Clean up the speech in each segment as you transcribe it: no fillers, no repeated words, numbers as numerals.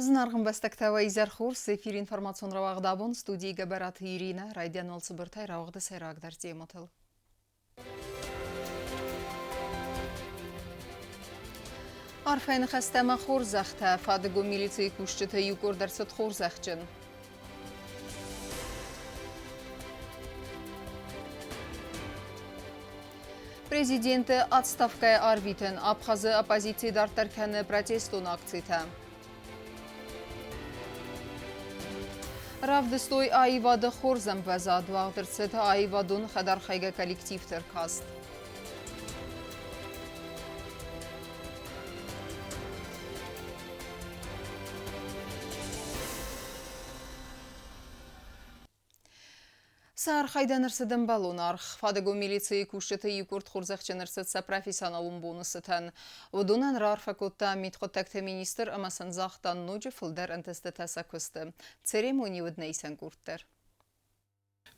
Зынаргъ ӕмбӕстӕгтӕ, уӕ изӕр хорз! Эфиры информацион рауагъд абон студийы Гӕбӕраты Иринӕ райдиан уал цыбыртӕй рауагъды сӕйрагдӕр темӕтыл. Арфӕйы ныхӕстӕ ӕмӕ хорзӕхтӕ фадыгон милицийы кусджыты иу къорд ӕрцыд хорзӕхджын. Президенты отставкӕйы арвитын Абхазы оппозици дарддӕр кӕны протестон акцитӕ. Равдыстой аивады хорз ӕмвӕзад, уагъд ӕрцыд аивадон хӕдархайгӕ коллективты ӕркаст. Сӕ архайдӕн ӕрцыд ӕмбӕлон аргъ. Фадыгон милицийы кусджыты иу къорд хорзӕхджын ӕрцыд сӕ профессионалон боны цытӕн. Уыдонӕн раарфӕ кодта мидхъуыддӕгты министр ӕмӕ сын загъта ноджы фылдӕр ӕнтыстытӕ сӕ куысты. Церемони уыд нӕ исӕн къорд дӕр.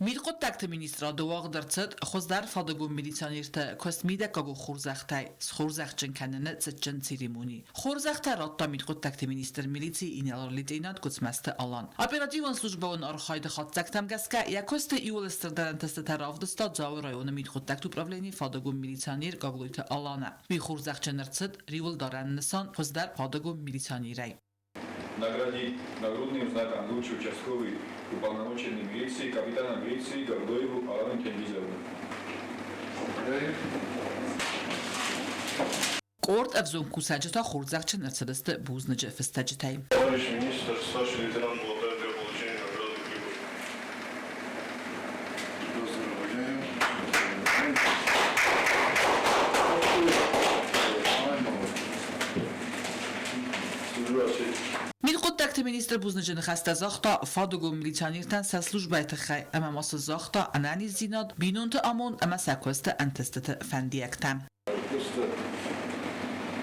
Мидхъуыддӕгты министрады уагъд ӕрцыд хуыздӕр фадыгон милиционертӕ куыстмидӕггаг хорзӕхтӕй схорзӕхджын кӕныны цытджын церемони. Хорзӕхтӕ радта мидхъуыддӕгты министр милицийы инӕлар-лейтенант Гуыцмӕзты Алан. Оперативон службӕйон архайды хатдзӕгтӕм гӕсгӕ йӕ куысты иууыл стырдӕр ӕнтыстытӕ равдыста Дзауы районы мидхъуыддӕгты управленийы фадыгон милиционер Гаглойты Аланӕ. Уый хорзӕхджын ӕрцыд риуылдарӕн нысан хуыздӕр фадыгон милиционерӕй. Наградить нагрудным знаком лучший участковый уполномоченный милиции капитана милиции Гаглоеву Алану Тенгизовну. Къорд ӕвзонг кусӕджы та хорзӕхджын ӕрцыдысты бузныджы фыстӕджытӕй. Товарищ министр, старший лейтенант Болтаев для получения награды прибыл. Мидхъуыддӕгты министр бузныджы ныхӕстӕ загъта фадыгон милиционертӕн сӕ службӕйы тыххӕй ӕмӕ ма сын загъта ӕнӕниздзинад, бинонты амонд ӕмӕ сӕ куысты ӕнтыстыты фӕндиӕгтӕ. Куысты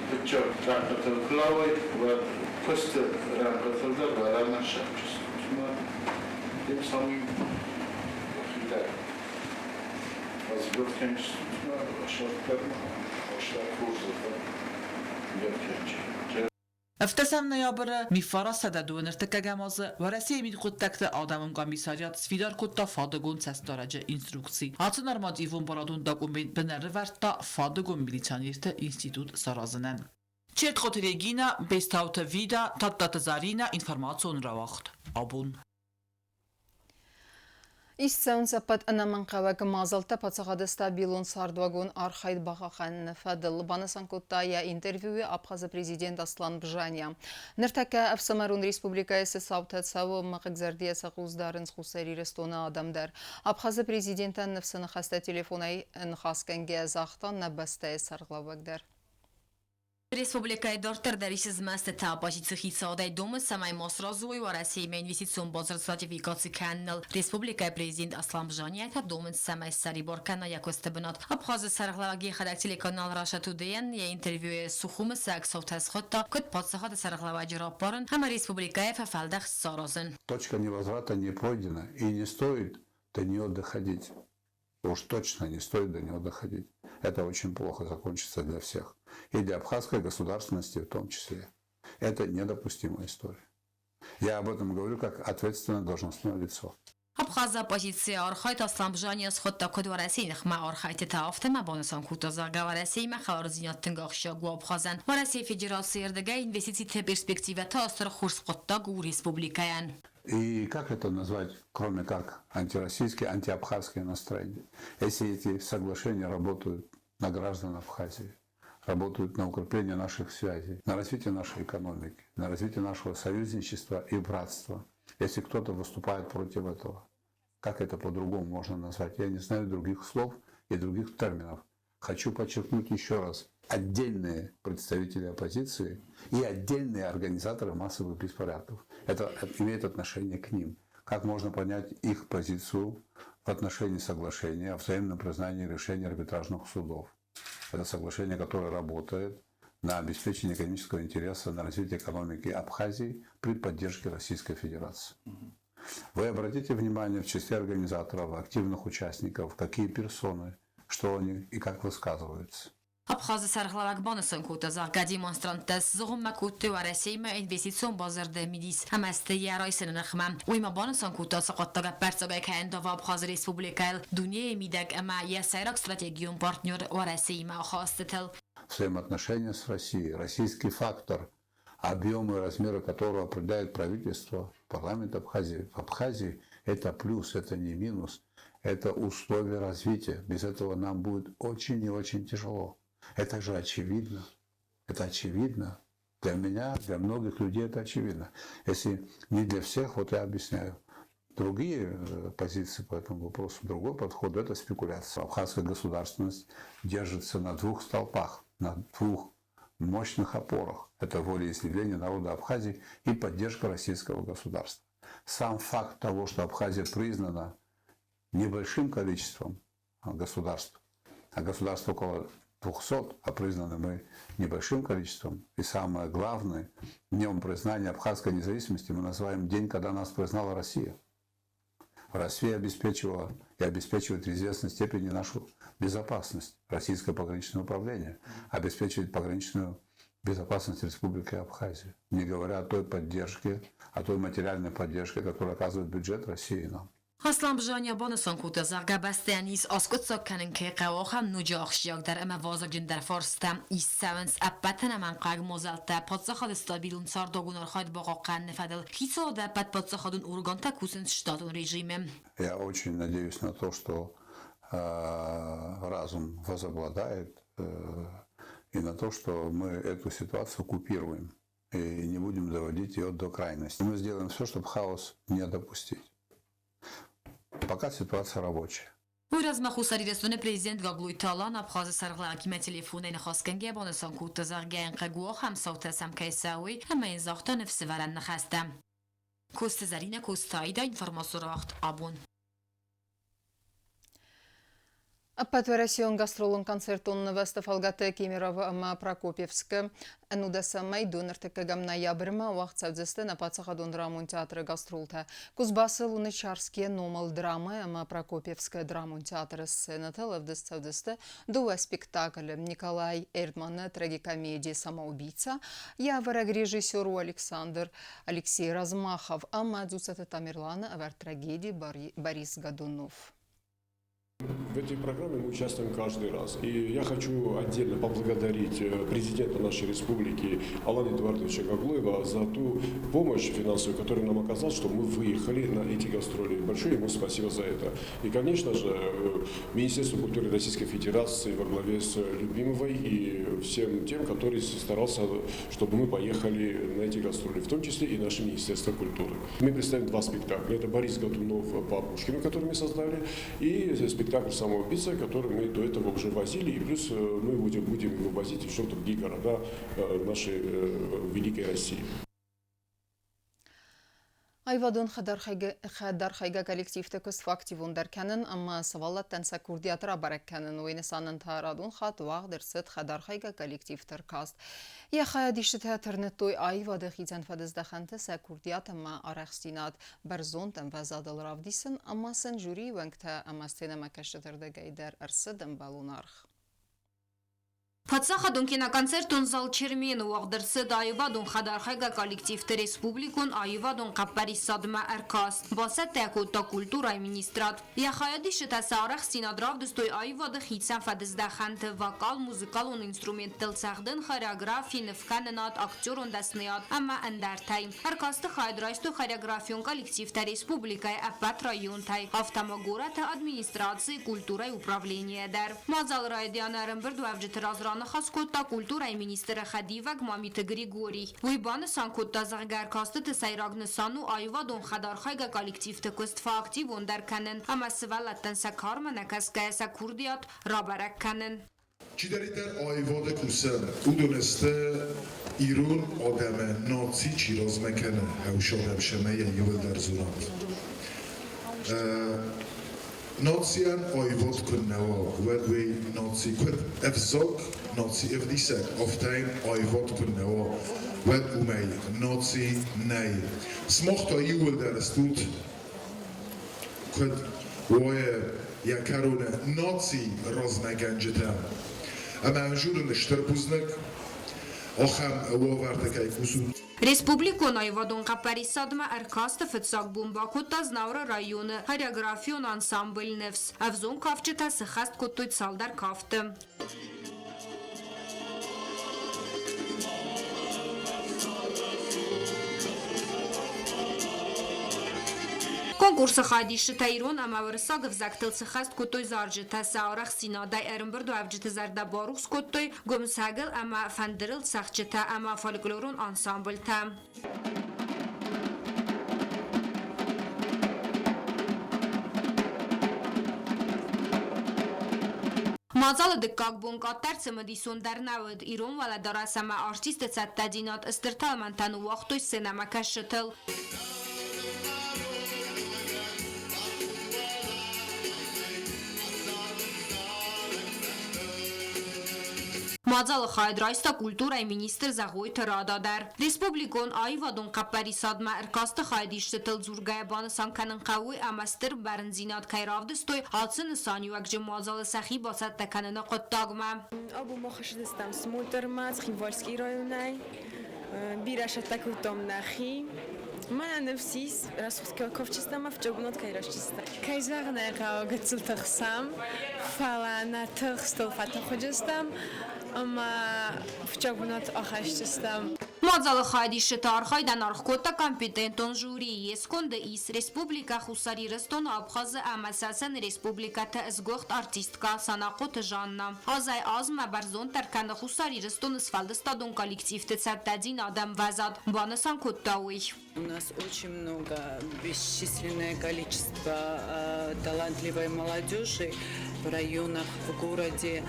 фыццаг рӕнхъытыл куы лӕууай, уӕд куысты рӕнхъытыл дӕр уӕлӕмӕ сӕхджыстмӕ тем самым хидӕй. Разготхенчестмӕ сӕрддӕрмӕ хорз йӕ Ӕвддӕсӕм ноябры Мифара 132 азы Уӕрӕсейы мидхъуыддӕгты адӕмон комиссариат сфидар кодта фадыгон цӕстдарӕджы инструкци. Ацы нормативон барадон документ бын ӕрывӕрдта фадыгон милиционерты институт саразынӕн. Четхъоты Регина, Бестауты Вида, Тадтаты Заринӕ, информацион рауагъд. Абон. Ист цӕуынц ӕппӕт ӕнӕмӕнгхъӕуӕг мадзӕлттӕ паддзахады стабилон цардуагон архайд бахъахъхъӕныны фӕдыл, банысан кодта йӕ интервьюйы Абхазы президент Аслан Бжания. Ныртӕккӕ ӕфсымӕрон республикӕйы цы цаутӕ цӕуы, уымӕ хъыгзӕрдийӕ сӕ хъус дарынц Хуссар Ирыстоны адӕм дӕр. Абхазы президентӕн ныфсы ныхӕстӕ телефонӕй ныхасгӕнгӕйӕ загъта нӕ бӕстӕйы сӕргълӕууӕг дӕр. Республикӕйы дарддӕр дӕр ис змӕстытӕ оппозицийы хицауадӕй домы, цӕмӕй ма сразы уой Уӕрӕсеимӕ инвестицион бадзырд сратификаци кӕныныл. Республикӕйы президент Аслан Бжания та домынц, цӕмӕй ссӕрибар кӕна йӕ куысты бынат. Абхазы сӕргълӕууӕг йӕхӕдӕг телеканал Russia Today-ӕн йӕ интервьюйы Сухумы сӕг цаутӕ схуыдта, куыд паддзахады сӕргълӕууӕджы раппарын ӕмӕ республикӕйы фӕфӕлдӕхт саразын. Точка невозврата не пройдена и не стоит до нее доходить. Уж точно не стоит до него доходить. Это очень плохо закончится для всех. И для абхазской государственности в том числе. Это недопустимая история. Я об этом говорю как ответственное должностное лицо. Абхазы оппозицийы архайд Аслан Бжания схуыдта куыд Уӕрӕсейы ныхмӕ архайдтытӕ, афтӕ ма банысан кодта, зӕгъгӕ, Уӕрӕсеимӕ хӕлардзинад тынг ахсджиаг у Абхазӕн. Уӕрӕсейы Федерацийы ӕрдыгӕй инвестициты перспективӕтӕ стыр хорз хъуыддаг у республикӕйӕн. И как это назвать, кроме как антироссийские, антиабхазские настроения? Если эти соглашения работают на граждан Абхазии, работают на укрепление наших связей, на развитие нашей экономики, на развитие нашего союзничества и братства. Если кто-то выступает против этого, как это по-другому можно назвать? Я не знаю других слов и других терминов. Хочу подчеркнуть еще раз, отдельные представители оппозиции и отдельные организаторы массовых беспорядков. Это имеет отношение к ним. Как можно понять их позицию в отношении соглашения о взаимном признании решений арбитражных судов? Это соглашение, которое работает на обеспечение экономического интереса, на развитие экономики Абхазии при поддержке Российской Федерации. Вы обратите внимание в числе организаторов, активных участников, какие персоны, что они и как высказываются. Абхазы сӕргълӕууӕг банысан кодта, зӕгъгӕ, демонстранттӕ сзыгъуыммӕ кодтой Уӕрӕсеимӕ инвестицион бадзырды мидис ӕмӕ стӕй йӕ райсыны ныхмӕ. Уый ма банысан кодта, цы хъуыддаг ӕппӕрццагӕй кӕй ӕндавы Абхазы республикӕйыл дунейы мидӕг ӕмӕ йӕ сӕйраг стратегион партнер Уӕрӕсеимӕ ахастытыл. Взаимоотношения с Россией, российский фактор, объемы и размеры которого определяет правительство, парламент Абхазии, в Абхазии это плюс, это не минус, это условие развития. Без этого нам будет очень и очень тяжело. Это же очевидно. Это очевидно. Для меня, для многих людей это очевидно. Если не для всех, вот я объясняю. Другие позиции по этому вопросу, другой подход – это спекуляция. Абхазская государственность держится на двух столпах, на двух мощных опорах. Это волеизъявление народа Абхазии и поддержка российского государства. Сам факт того, что Абхазия признана небольшим количеством государств, а государств около 200, а признаны мы небольшим количеством. И самое главное, днем признания абхазской независимости мы называем день, когда нас признала Россия. Россия обеспечивала и обеспечивает в известной степени нашу безопасность. Российское пограничное управление обеспечивает пограничную безопасность Республики Абхазия. Не говоря о той поддержке, о той материальной поддержке, которую оказывает бюджет России нам. Аслан Бжания банысан кодта, зӕгъгӕ, бӕстӕйӕн ис аскъуыддзаг кӕнын кӕй хъӕуы, ахӕм ноджы ахсджиагдӕр ӕмӕ вазыгджындӕр фарстытӕ. Ис цӕуынц ӕппӕт ӕнӕмӕнгхъӕуӕг мадзӕлттӕ паддзахады стабилон цардуагон архайд бахъахъхъӕныны фӕдыл. Хицауады ӕппӕт паддзахадон органтӕ кусынц штатон режимы. Я очень надеюсь на то, что разум возобладает и на то, что мы эту ситуацию купируем и не будем доводить ее до крайности. Мы сделаем все, чтобы хаос не допустить. Пока ситуация рабочая. Уый размӕ Хуссар Ирыстоны президент Гаглойты Алан Абхазы сӕргълӕууӕгимӕ телефонӕй ныхасгӕнгӕ банысан кодта, зӕгъгӕ, йын хъыг у ахӕм цаутӕ сӕм кӕй цӕуы, ӕмӕ йын загъта ныфсӕвӕрӕн ныхӕстӕ. Косты Зӕринӕ, Косты Аида, информацион рауагъд абон. Ӕппӕтуӕрӕсеон гастролон концертон нывӕзты фӕлгӕты Кемерово ӕмӕ Прокопьевскы ӕнудӕсӕмӕй ныртӕккӕгӕм ноябрьмӕ уагъд цӕудзысты нӕ паддзахадон драмон театры гастролтӕ. Кузбассы Луначарские номыл драмӕ ӕмӕ Прокопьевскы драмон театры сценӕтыл ӕвдыст цӕудзысты дыууӕ спектаклы. Николай Эрдманы трагикомеди «Самоубийца», йӕ ӕвӕрӕг режиссер у Александр Алексей Размахов ӕмӕ Дзуццаты Тамерланы ӕвӕрд трагеди Борис Годунов. В этой программе мы участвуем каждый раз. И я хочу отдельно поблагодарить президента нашей республики Алана Эдуардовича Гаглоева за ту помощь финансовую, которую нам оказал, что мы выехали на эти гастроли. Большое ему спасибо за это. И, конечно же, Министерству культуры Российской Федерации во главе с Любимовой и всем тем, который старался, чтобы мы поехали на эти гастроли, в том числе и наше Министерство культуры. Мы представим два спектакля. Это Борис Годунов по Пушкину, который мы создали, и спектакль «Самоубийца», который мы до этого уже возили, и плюс мы будем его возить еще в другие города нашей великой России. Аивадон хӕдархайгӕ коллективты куыст фӕактивондӕр кӕнын ӕмӕ сывӕллӕттӕн сӕ курдиат рабӕрӕг кӕнын, уый нысанӕн та радон хатт уагъд ӕрцыд хӕдархайгӕ коллективты ӕркаст. Йӕ хайадисджытӕ тырныдтой аивады хицӕн фӕдыздӕхӕнты сӕ курдиат ӕмӕ арӕхстдзинад бӕрзонд ӕмвӕзадыл равдисын ӕмӕ сын жюрийы уӕнгтӕ ӕмӕ сценӕмӕкӕсджыты рдыгӕй дӕр ӕрцыд ӕмбӕлон аргъ. Паддзахадон киноконцертон зал Чермен-ы уагъд ӕрцыд аивадон хӕдархайгӕ коллективты республикон аивадон хъӕппӕрисадмӕ ӕркаст. Бацӕттӕ кодта культурӕйы министрад. Йӕ хайадисджытӕ сӕ арӕхстдзинад равдыстой аивады хицӕн фӕдыздӕхӕнты, вокал, музыкалон инструменттыл цӕгъдын, хореографи, нывкӕнынад, актерон дӕсныйад ӕмӕ ӕндӕртӕй. Ӕркасты хайад райстой хореографион коллективтӕ республикӕйы ӕппӕт районтӕй, афтӕ ма горӕты администрацийы культурӕйы управленийӕ дӕр. Мадзалы райдианы ӕрӕмбырдуӕвджыты раз раныхас кодта культурӕйы министры хӕдивӕг Мамиты Григорий. Уый банысан кодта, зӕгъгӕ, ӕркастыты сӕйраг нысан у аивадон хӕдархайгӕ коллективты куыст фӕактивондӕр кӕнын ӕмӕ сывӕллӕттӕн сӕ кармӕ нӕ кӕсгӕйӕ сӕ курдиат рабӕрӕг кӕнын. Чидӕриддӕр аивады кусы, уыдон сты ирон адӕмы наци чи размӕ кӕны, хӕвсадӕфсӕмӕй иуылдӕр дзурӕнт. Нацийӕн аивад куыннӕ уа, уӕд уый наци куыд ӕвзаг, наци ӕвдисӕг, афтӕ йын аивад куыннӕ уа, уӕд уымӕй наци нӕй. Сымах та иууылдӕр стут куыд уайы йӕ кӕроны наци размӕгӕнджытӕ. Ӕмӕ ӕнзурын стыр бузныг, ахӕм уавӕрты кӕй кусут. Республикон аивадон хъӕппӕрисадмӕ ӕркасты фыццаг бон бакодта Знауыры районы хореографион ансамбль «Ныфс». Ӕвзонг кафджытӕ сыххӕст кодтой цалдӕр кафты. Конкурсы хайадисджытӕ ирон ӕмӕ уырыссаг ӕвзӕгтыл сыххӕст кодтой зарджытӕ, сӕ арӕхстдзинадӕй ӕрӕмбырдуӕвджыты зӕрдӕ барухс кодтой гуымсӕгыл ӕмӕ фӕндырыл цӕгъдджытӕ ӕмӕ фольклорон ансамблтӕ. Мадзалы дыккаг бон къаддӕр цымыдисондӕр нӕ уыд. Ирон уӕлӕдарӕс ӕмӕ артисты цӕттӕдзинад стыр тӕлмӕнтӕ ныууагътой сценӕмӕкӕсджытыл. Мадзалы хайад райста культурӕйы министр Зӕгъойты Рада дӕр. Республикон аивадон хъӕппӕрисадмӕ ӕркасты хайадисджытыл дзургӕйӕ банысан кӕнын хъӕуы ӕмӕ стыр бӕрндзинад кӕй равдыстой ацы нысаниуӕгджын мадзалы сӕхи бацӕттӕ кӕныны хъуыддагмӕ. Абон мах ссыдыстӕм смотрмӕ Цхинвальский районӕй. Бирӕ сӕттӕ кодтам нӕхи. Мӕнӕ ныфс ис, рӕсугъд кафджытӕ ӕмӕ фыццаг кӕй райсдзыстӕм. Кӕй зӕгъын ӕй хъӕуы, гыццыл тыхсӕм, фӕлӕ нӕ тыхстыл фӕтыхуыдзыстӕм ӕмӕ фыццаг бынат ахӕсдзыстӕм. Мадзалы хайадисджыты архайдӕн аргъ кодта компетентон жюри. Йе сконды ис Республикӕ Хуссар Ирыстон, Абхазы ӕмӕ Цӕцӕны республикӕты сгуыхт артисткӕ Санахъоты Жанна. Азӕй-азмӕ бӕрзонддӕр кӕны Хуссар Ирыстоны сфӕлдыстадон коллективты цӕттӕдзинад ӕмвӕзад, банысан кодта уый. У нас очень много, бесчисленное количество талантливой молодежи в районах, в городе.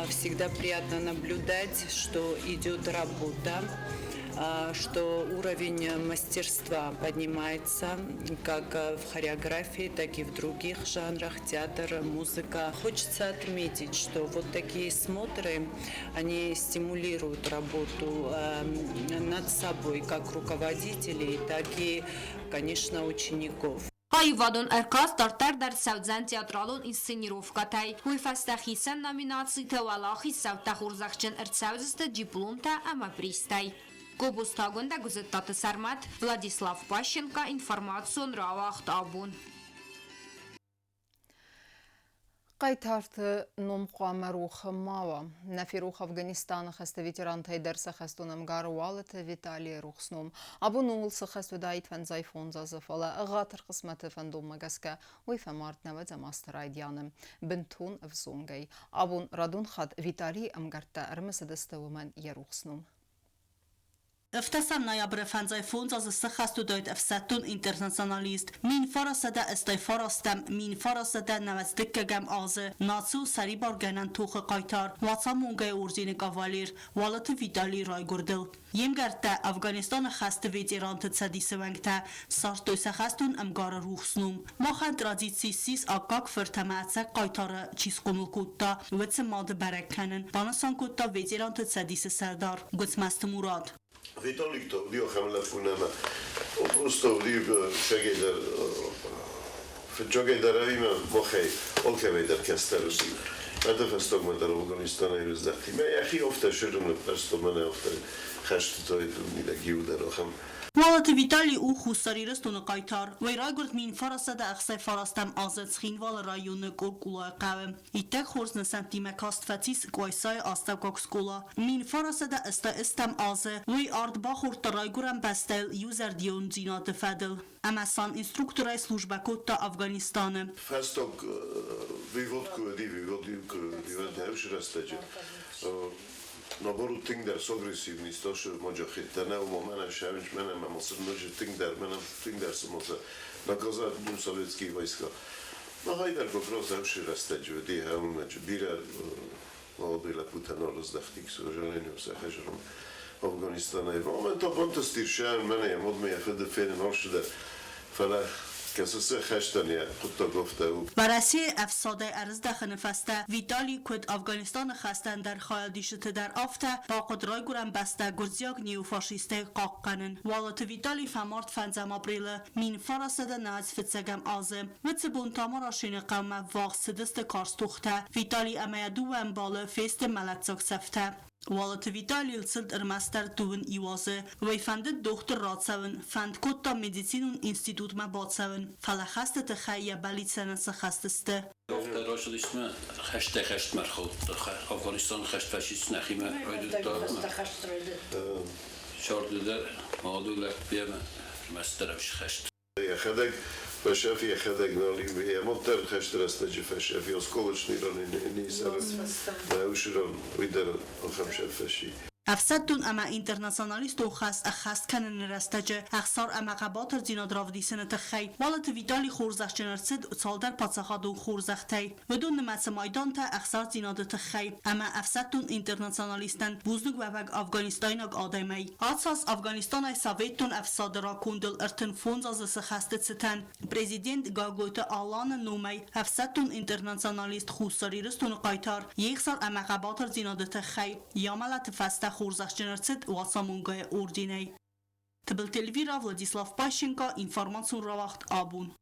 Всегда приятно наблюдать, что идет работа, что уровень мастерства поднимается как в хореографии, так и в других жанрах, театр, музыка. Хочется отметить, что вот такие смотры, они стимулируют работу над собой, как руководителей, так и, конечно, учеников. Аивадон ӕркаст дарддӕр дӕр цӕудзӕн театралон инсценировкӕтӕй. Уый фӕстӕ хицӕн номинациты уӕлахиздзаутӕ хорзӕхджын ӕрцӕудзысты дипломтӕ ӕмӕ призтӕй. Гобозтагондӕ Гуызыдтаты Сӕрмӕт, Владислав Пащенко, информацион рауагъд абон. Хъайтарты ном хъуамӕ рох ма уа. Нӕ ферох Афганистаны хӕсты ветерантӕй дӕр сӕ хӕстон ӕмгар Уалыты Виталийы рухс ном. Абон ууыл цы хӕст уыдаид фӕндзай фондз азы, фӕлӕ ӕгъатыр хъысмӕты фӕндонмӕ гӕсгӕ уый фӕмард нӕуӕдзӕм азты райдианы бынтон ӕвзонгӕй. Абон радон хатт Виталийы ӕмгӕрттӕ ӕрымысыдысты уымӕн йӕ рухс ном. Ӕвдӕсӕм ноябры фӕндзай фондз азы сыххӕст уыдаид ӕфсӕддон интернационалист 1989 1990 дыккӕгӕм азы национ сӕрибаргӕнӕн тохы хъайтар, Уацамонгӕйы ордены кавалер Уалыты Виталийы райгуырдыл. Йе мгӕрттӕ Афганистаны хӕсты ветеранты цӕдисы уӕнгтӕ ссардтой сӕ хӕстон ӕмгары рухс ном. Махӕн традици ссис аккаг фырт ӕмӕ ӕцӕг хъайтары чи схъомыл кодта, уыцы мады бӕрӕг кӕнын, банысан кодта ветеранты цӕдисы сӕрдар Гуыцмӕзты Мурат. Виталик та уыди ахӕм лӕппу нӕма. Просто уыди фыццагӕй дӕр фыццагӕй дӕр ӕви махӕй алкӕмӕй дӕр кӕстӕр уыди. Ӕдӕ фӕстагмӕ дӕр Афганистанӕй рыздӕхти. Мӕ йӕхи афтӕ сырын ныппӕрста, мӕнӕ афтӕ хӕстытӕй мидӕг иу дӕр ахӕм. Уалыты Витали у Хуссар Ирыстоны хъайтар. Уый райгуырд 1969 азы Цхинвалы районы Къуркъулайы хъӕуы. Иттӕг хорз нысӕнттимӕ каст фӕцис Къуайсайы астӕуккаг скъола. 1983 азы уый ард бахордта райгуырӕн бӕстӕйыл иузӕрдиондзинады фӕдыл ӕмӕ санинструкторӕй службӕ кодта Афганистаны. Фӕстаг вывод куы уыди, вывод куы рӕстӕджы наоборот тынгдӕр сагрессивный сташы маджахеттӕ нӕ ума мӕнӕ шӕвинч мӕнӕ мӕ ноджы тынгдӕр мӕнӕ тынгдӕр цыма сӕ наказать ну советские войска. Нагайдӕр как раз ӕвшы рӕстӕджы уыди хӕуымӕджы бирӕ молодой лӕппутӕ нал раздӕхти, к сожалению, сӕ хӕзырым Афганистанӕй. Момент бантыстир шӕн мӕнӕ мод ме фыды фенын алшыдӕр. Фӕлӕ Кӕцы хӕстӕн йӕ хъуыддаг афтӕ у. Уӕрӕсейы ӕфсадӕй ӕрыздӕхыны фӕстӕ Виталий куыд Афганистаны хӕстӕн дӕр хайадисджыты дӕр афтӕ бахъуыд райгуырӕн бӕстӕ гуырдзиаг неофашисттӕй хъахъхъӕнын. Уалыты Виталий фӕмард фӕндзӕм апрелы 1995 азы. Уыцы бон Тамарашены хъӕумӕ ввахс цыдысты карз тохтӕ. Виталий ӕмӕ йӕ дыууӕ ӕмбалы фесты мӕлӕтдзаг цӕфтӕ. Уалыты Виталийыл цыд ӕрмӕстдӕр дыууын иу азы. Уый фӕндыд дохтыр рацӕуын, фӕнд кодта медицинон институтмӕ бацӕуын, фӕлӕ хӕсты тыххӕй йӕ бӕллицтӕ нӕ сыххӕст сты. Дохтыр рацыдысты хӕстӕй-хӕстмӕ ӕрхаудта. Афганистаны хӕст фӕцис нӕхимӕ райдыдта. Сӕрды дӕр молодой лӕппуйӕ ӕрмӕстдӕр хӕст. Йӕхӕдӕг фӕсӕф, йӕхӕдӕг нал йӕ маддӕр хӕсты рӕстӕджы фӕсӕф, осколочный ран ус ран, уый дӕр ахӕм сӕф фӕси. Ӕфсӕддон ӕмӕ интернационалистон хӕс ӕххӕст кӕныны рӕстӕджы ӕхсар ӕмӕ хъӕбатырдзинад равдисыны тыххӕй Уалыты Виталий хорзӕхджын ӕрцыд цалдӕр паддзахадон хорзӕхтӕй. Уыдон нымӕцы майдантӕ ӕхсардзинады тыххӕй ӕмӕ ӕфсӕддон интернационалисттӕн бузныг уӕвӕг афганистайнаг адӕмӕй. Ацаз Афганистанӕй Советон ӕфсады ракондыл 35 азы цы хӕсты цытӕн президент Гаглойты Аланы номӕй ӕфсӕддон интернационалист Хуссар Ирыстоны хъайтар йе хсар ӕмӕ хъӕбатырдзинады тыххӕй йӕ амӕлӕты фӕстӕ хорзӕхджын ӕрцыд Уацамонгӕйы орденӕй. Тыбылты Эльвира, Владислав Пащенко, информацион рауагъд «Абон».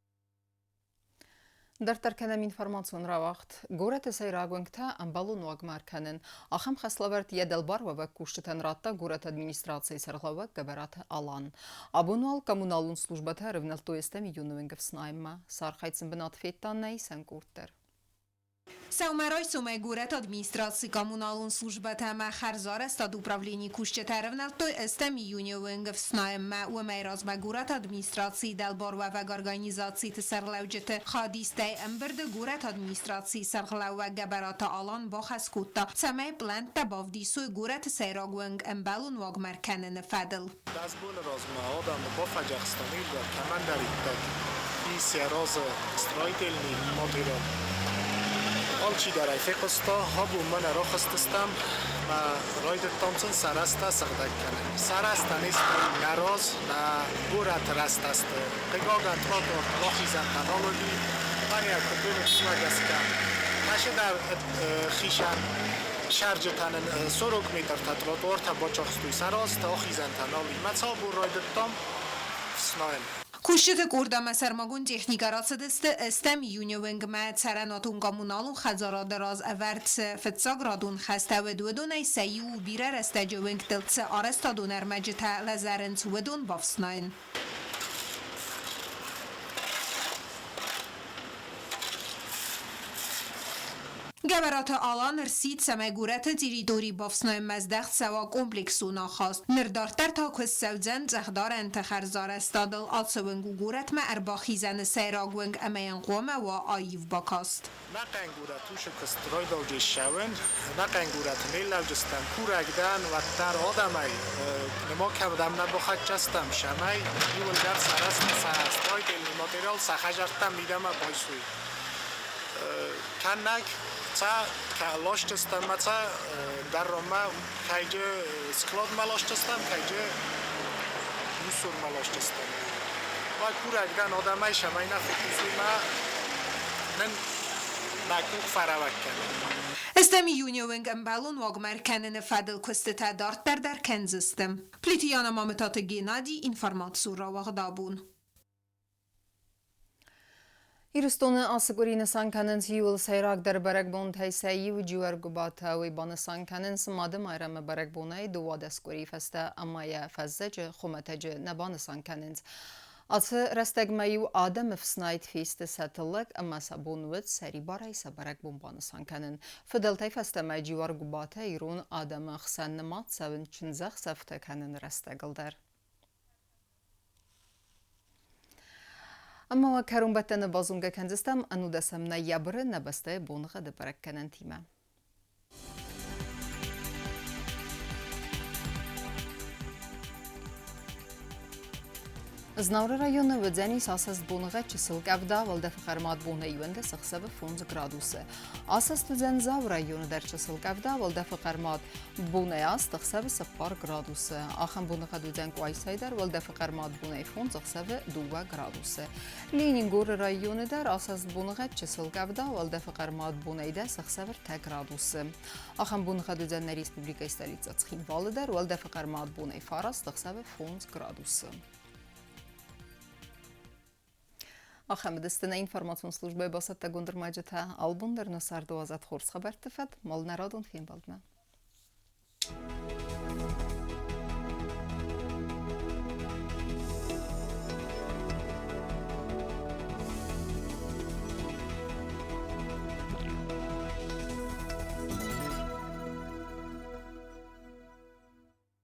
Дарддӕр кӕнӕм информацион рауагъд. Горӕты сӕйраг уӕнгтӕ ӕмбӕлон уагмӕ ӕркӕнын. Ахӕм хӕслӕвӕрд йӕ дӕлбаруӕвӕг кусджытӕн радта горӕты администрацийы сӕргълӕууӕг Гӕбӕраты Алан. Абон уал коммуналон службӕтӕ ӕрывнӕлдтой ӕстӕм июны уӕнг ӕфснайынмӕ. Сӕ архайд сын бынат федта нӕ исӕн къорд дӕр. Сӕумӕрайсомӕй горӕты администрацийы коммуналон службӕтӕ ӕмӕ хӕрзарӕзтады управленийы кусджытӕ ӕрӕвнӕлдтой ӕстӕм июны онг ӕфснайынмӕ. Уымӕй размӕ горӕты администрацийы дӕлбаруӕвӕг организациты сӕргълӕуджыты хадистӕй ӕмбырды горӕты администрацийы сӕргълӕууӕг Гӕбӕраты Алан бахӕс кодта, цӕмӕй пълӕнттӕ бавдисой горӕты сӕйраг уӕнг ӕмбӕлон уагмӕ ӕркӕныны фӕдыл. 10 боны размӕ адӕмы бафӕдзӕхстам иугӕр кӕмӕндӕриддӕр ис йӕ разы строительный материал. Алчидӕр ӕй фехъуыста, абон мӕнӕ рахызтыстӕм мӕ райдыдтам сын сӕ рӕзтӕ сыгъдӕг кӕнын. Сӕ рӕзтӕ не сты нӕ раз, нӕ горӕты рӕзтӕ сты. Хъыгагӕн, тротуар рахизӕнтӕ нал уыди, мӕнӕ куыд уынут, уымӕ гӕсгӕ. Кӕцыдӕр хицӕн цӕрджытӕ нын 40 метртӕ тротуартӕ бацахстой сӕ разтӕ, ахизӕнтӕ нал и. Мӕ цалбон райдыдтам фснайын. Кусджыты къорд ӕмӕ сӕрмагонд техникӕ рацыдысты ӕстӕм июны уӕнгмӕ цӕрӕнуатон-коммуналон хӕдзарады раз ӕвӕрд цы фыццаградон хӕстӕ уыд, уыдонӕй сӕ иу у бирӕ рӕстӕджы уӕнгтыл цы арӕзтадон ӕрмӕджытӕ лӕзӕрынц, уыдон бафснайын. Гӕбӕраты Алан ӕрсидт, цӕмӕй горӕты территори бафснайынмӕ здӕхт цӕуа комплексон ахаст. Ныр дарддӕр та куыст цӕудзӕн цъӕхдарӕнты хӕрзарӕзтадыл. Ацӕуӕнг у горӕтмӕ ӕрбахизӕны сӕйраг уынг ӕмӕ йын хъуамӕ уа аив бакаст. Нӕхъӕн горӕт усы куыст райдаугӕ ссӕуын, нӕхъӕн горӕты ныллӕуджыстӕм, курӕг дӕн, уӕддӕр адӕмӕй нырма кӕдӕм нӕ бахӕццӕ стӕм, цӕмӕй иууылдӕр сӕ рӕзты сӕ строительный материал сӕ хӕдзӕрттӕм мидӕмӕ байсой. Кӕннӕг цӕ ласджыстӕм ӕмӕ цӕ дӕрронмӕ кӕйджы складмӕ ласджыстӕм, кӕйджы мусормӕ ласджыстӕм. Ма курӕг дӕн адӕмӕй, цӕмӕй нӕ фехъусой мӕ нын нӕ къух фӕрӕуӕг кӕнын. Ӕстӕм июны онг ӕмбӕлон уагмӕ ӕркӕныны фӕдыл куыстытӕ дарддӕр дӕр кӕндзысты. Плиты Яна, Мамытаты Геннадий, информацион рауагъд «Абон». Ирыстоны ацы къуыри нысан кӕнынц иууыл сӕйрагдӕр бӕрӕгбонтӕй сӕ иу Джиуӕргуыбатӕ. Уый банысан кӕнынц Мады Майрӕмы бӕрӕгбонӕй 12 къуырийы фӕстӕ ӕмӕ йӕ фӕззӕджы хуымӕтӕджы нӕ банысан кӕнынц. Ацы рӕстӕгмӕ-иу адӕмы фснайд фесты сӕ тыллӕг ӕмӕ сӕ бон уыд сӕрибарӕй сӕ бӕрӕгбон банысан кӕнын. Фыдӕлтӕй фӕстӕмӕ Джиуӕргуыбатӕ ирон адӕмы хсӕн нымад цӕуынц чындзӕхсӕвтӕ кӕныны рӕстӕгыл дӕр. Ӕмӕ уӕ кӕронбӕттӕны базонгӕ кӕндзыстӕм ӕнудӕсӕм ноябры нӕ бӕстӕйы боныгъӕды бӕрӕггӕнӕнтимӕ. Знауыры районы уыдзӕнис асӕст боныгъӕд чысыл къӕвда, уӕлдӕфы хъӕрмад бонӕй 11 ӕхсӕвы 5 градусы. Асӕст уыдзӕн Дзауы районы дӕр чысыл къӕвда, уӕлдӕфы хъӕрмад бонӕй 8 ӕхсӕвы 4 градусы. Ахӕм боныгъӕд уыдзӕн Къуайсайы дӕр, уӕлдӕфы хъӕрмад бонӕй 5 ӕхсӕвы 2 градусы. Ленингоры районы дӕр асӕст боныгъӕд чысыл къӕвда, уӕлдӕфы хъӕрмад бонӕй 10 ӕхсӕвы 3 градусы. Ахӕм боныгъӕд уыдзӕн нӕ республикӕйы столицӕ Цхинвалы дӕр, уӕлдӕфы хъӕрмад бонӕй 9 ӕхсӕвы 5 градусы. Ахӕм уыдысты нӕ информацион службӕйы бацӕттӕгонд ӕрмӕджытӕ. Албон дӕр нӕ царды уадзӕд хорз хабӕртты фӕд, мал нӕ радон фембӕлдмӕ.